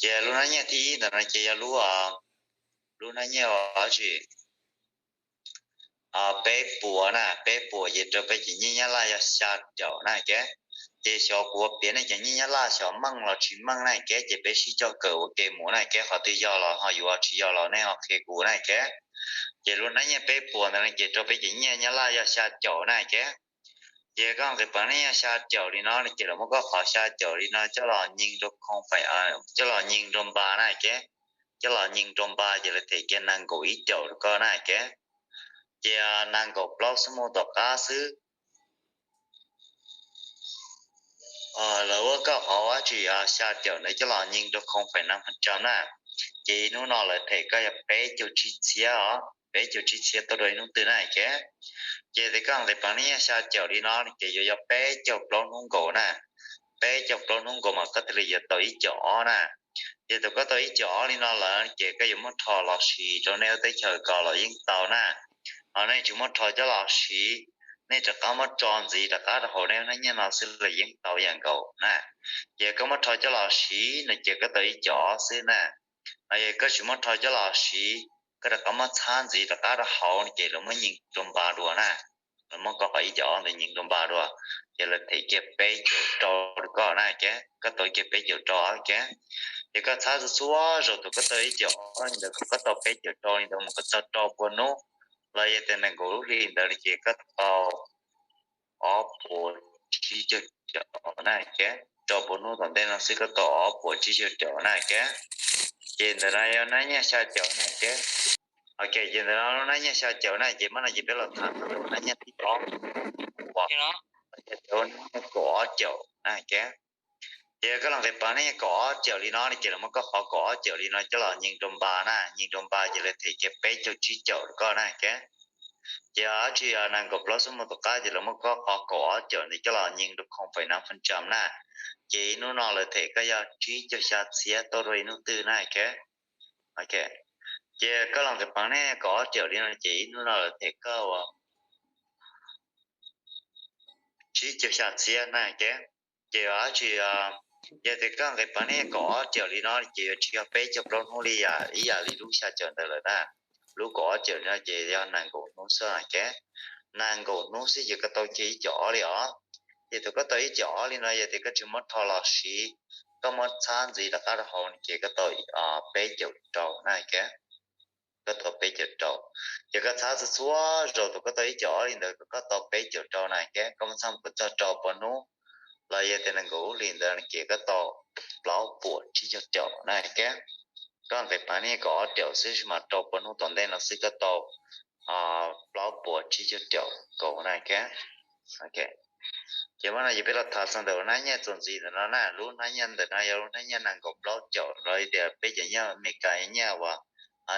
Ces lub hnab nyiaj thib ib ntawm no ces yog lub, lub hnab nyiaj ua tsis, peb puas na, peb puas ces rau peb cov nyiaj Nyab Laj yog xya caum na kev. Ces xyov kuv piav nej cov nyiaj Nyab Laj xyov meej los tsis meej na kev, ces peb sib cog kawm ua ke mus na kev, qhov twg yog los ho yuav, tsis yog los nej ho qhia kuv na kev. Ces lub hnab nyiaj peb puas ntawd no ces rau peb cov nyiaj Nyab Laj yog xya caum na kev. Ces koj nqis peev hnab nyiaj xya caum li no ces lawv muab koj qhov xya caum li no coj los nyees rau khoo, coj los nyees rau npas na kev. Coj los nyees rau npas ces lawv them kiag nees nkaum ib caum rau koj na kev. Ces nees nkaum plaub xuab moos tom qab xwb, lawv muab koj qhov ua tsis xya caum ntawd coj los nyees rau khoo fais nees pha tsam na, ces ib hnub no lawv them koj yog peb caug tsib txhiab os, peb caug tsib txhiab tuaj rau ib hnub twg na kev. Ces tes koj nqis peev hnab nyiaj xya caum li no ces yuav yog peb caug plaub hnub nkaus na. Peb caug plaub hnub nkaus mas koj thiaj li yuav tau ib caum ob na. Ces thaum koj tau ib caum ob li no lawm ces koj yuav muab rho los siv rau nej lub teb chaws ko los yeej tau na. Ho nej tsis muab rho coj los siv, nej rov qab muab tso ntxiv rov qab rau hauv nej lub hnab nyiaj no xwb los yeej tau ib yam nkaus na. Ces koj muab rho coj los siv no ces koj tau ib caum ob xwb na. Ho yog koj tsis muab rho coj los siv, koj rov qab muab txhab ntxiv rov qab rau hauv no ces lawv muab nyees rau npas dua na. Lawv muab koj qhov ib caum ob ntawd nyees rau npas dua, ces lawv them kiag peb caum rau rau koj na kev, koj tau kiag peb caum rau kev. Ces koj txhab txhua txhua zaus thaum koj tau ib caum ob li ntawd kom koj tau peb caum rau li ntawd mus kom txog rau pua hnub, los yog tias nees nkaum lub hli ntawd ces koj tau ob puas tsib caug caum na kev. Rau pua hnub tom ntej no xwb koj tau ob puas tsib caug caum na kev. Ces ntawm no yog hnab nyiaj xya caum na kev. Ok, ces ntawm no hnab nyiaj xya caum na ces mam no ces peb los tham hnab nyiaj thib ob, hnab nyiaj kaum ob caum na kev. Ces koj los nqis peev hnab nyiaj kaum ob caum li no ces lawv muab koj qhov kaum ob caum li no coj los nyees rau npas na, nyees rau npas ces lawv them kiag peb caug tsib caum rau koj na kev. Ces dab tsi yog nees nkaum plaub xuab moos tom qab ces lawv muab koj qhov kaum ob caum ntawd coj los nyees rau khoo fais nees pha tsam na, ces ib hnub no lawv them koj yog tsib caug xya txhiab tuaj rau ib hnub twg na kev. Ok, ces koj los nqis peev hnab nyiaj kaum ob caum li no ces ib hnub no lawv them koj ua tsib caug xya txhiab na kev. Ces dab tsi, yog tias koj nqis peev hnab nyiaj kaum ob caum li no ces yuav tsis yog peb caug plaub hnub li yam ib yam li lub xya caum ntawd lawm na. Lub kaum ob caum li no ces yog nees nkaum hnub xwb na kev. Nees nkaum hnub xwb ces koj tau kiag ib caum ob li os. Ces thaum koj tau ib caum ob li no yog tias koj tsis muab rho los siv, koj muab txhab ntxiv rov qab rau hauv no ces koj tau peb caum rau na kev. Koj tau peb caum rau. Ces koj txhab txhua txhua zaus thaum koj tau ib caum ob li ntawd kom koj tau peb caum rau na kev, koj muab txhab mus kom txog rau pua hnub, los yog tias nees nkaum lub hli ntawd no ces koj tau plaub puas tsib caug caum na kev. Koj nqis peev hnab nyiaj kaum ob caum xwb mas rau pua hnub tom ntej no xwb koj tau plaub puas tsib caug caum nkaus na kev. Ok, ces mam no ces peb los tham txog ntawm hnab nyiaj txuas ntxiv ntawm no na. Lub hnab nyiaj ntawm no yog lub hnab nyiaj nees nkaum plaub caum los yog tias peb cov nyiaj Amelikas nyiaj uas,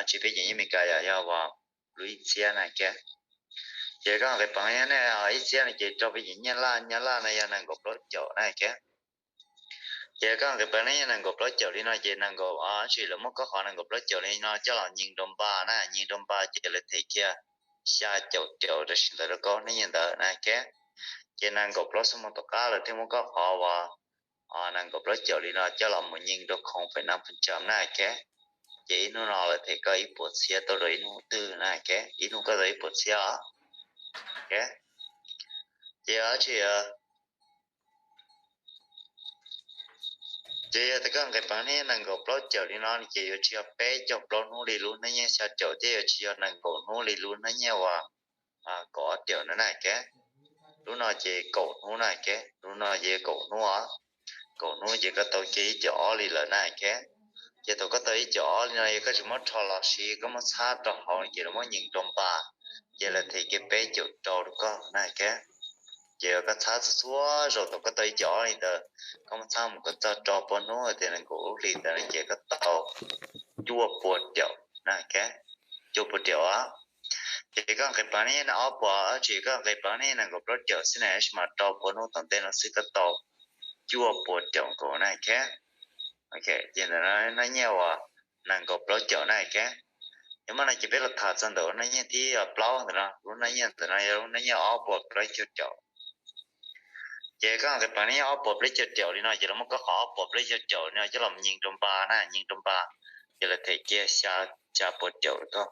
tsis, peb cov nyiaj Amelikas yog, yog uas lub ib txhiab na kev. Ces koj nqis peev hnab nyiaj ib txhiab no ces rau peb cov nyiaj Laj, nyiaj Laj no yog nees nkaum plaub caum na kev. Ces koj nqis peev hnab nyiaj nees nkaum plaub caum li no ces nees nkaum, tsis, lawv muab koj qhov nees nkaum plaub caum li no coj los nyees rau npas na, nyees rau npas ces lawv them kiag xya caum caum tam sim ntawd rau koj hnab nyiaj ntawd na kev. Ces nees nkaum plaub xuab moos tom qab lawv thiaj muab koj qhov uas nees nkaum plaub caum li no coj los mus nyees rau khoo fais nees pha tsam na kev. Ces ib hnub no lawv them koj ib puas txhiab tuaj rau ib hnub twg na kev, ib hnub koj tau ib puas txhiab os. Ces dab tsi, ces yog tias koj nqis peev hnab nyiaj nees nkaum plaub caum li no ces yuav tsis yog peb caug plaub hnub li lub hnab nyiaj xya caum thiab yuav tsis yog nees nkaum hnub li lub hnab nyiaj uas kaum ob caum no na kev. Lub no ces kaum hnub na kev, lub no ces kaum hnub os. Kaum hnub ces koj tau kiag ib caum ob li lawm na kev. Ces thaum koj tau ib caum ob li no yog koj tsis muab rho los siv, koj muab txhab rau hauv ces lawv muab nyees rau npas, ces lawv them kiag peb caum rau rau koj na kev. Ces koj txhab txhua txhua zaus thaum koj tau ib caum ob li ntawd, koj muab txhab mus kom txog rau pua hnub tias nees nkaum lub hli ntawd ces koj tau cuaj puas caum na kev, cuaj puas caum os. Ces koj nqis peev hnab nyiaj ob puas, tsis, koj nqis peev hnab nyiaj nees nkaum plaub caum xwb na, tab sis mas rau pua hnub tom ntej no xwb koj tau cuaj puas caum nkaus na kev. Ok, ces ntawm no hnab nyiaj uas nees nkaum plaub caum na kev. Ces mam no ces peb los tham txog ntawm hnab nyiaj thib plaub ntawm no, lub hnab nyiaj ntawm no yog lub hnab nyiaj ob puas plaub caug caum. Ces koj nqis peev li ob puas plaub caug caum li no ces lawv muab koj qhov ob puas plaub caug caum li no coj los nyees rau npas na, nyees rau npas, ces lawv them kiag xya, xya puas caum rau koj.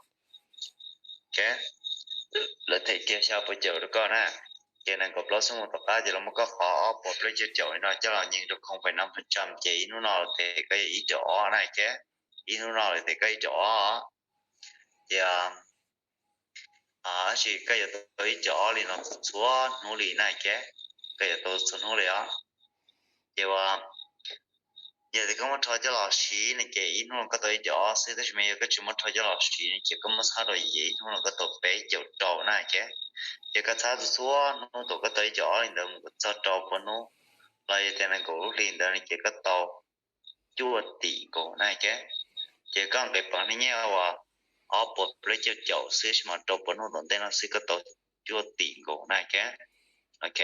Lawv them kiag xya puas caum rau koj na. Ces nees nkaum plaub xuab moos tom qab ces lawv muab koj qhov ob puas plaub caug caum li no coj los nyees rau không phẩy năm phần trăm ces ib hnub no lawv them koj yog ib caum ob na ces, ib hnub no lawv them koj ib caum ob. Ces tab sis koj yuav tau ib caum ob li no txhua hnub li na ces, koj yuav tau txhua hnub li os. Ces ua, yog tias koj muab rho coj los siv no ces ib hnub no koj tau ib caum ob xwb, tab sis mas yog koj tsis muab rho coj los siv no ces koj muab txhab rau ces ib hnub no koj tau peb caum rau na ces. Ces koj txhab txhua hnub thaum koj tau ib caum ob li ntawd mus kom txog rau pua hnub, los yog tias nees nkaum lub hli ntawd no ces koj tau cuaj tim nkaus na ces. Ces koj nqis peev li nyiaj uas ob puas plaub caug caum xwb sis mas rau pua hnub tom ntej no xwb koj tau cuaj tim nkaus na ces. Ok.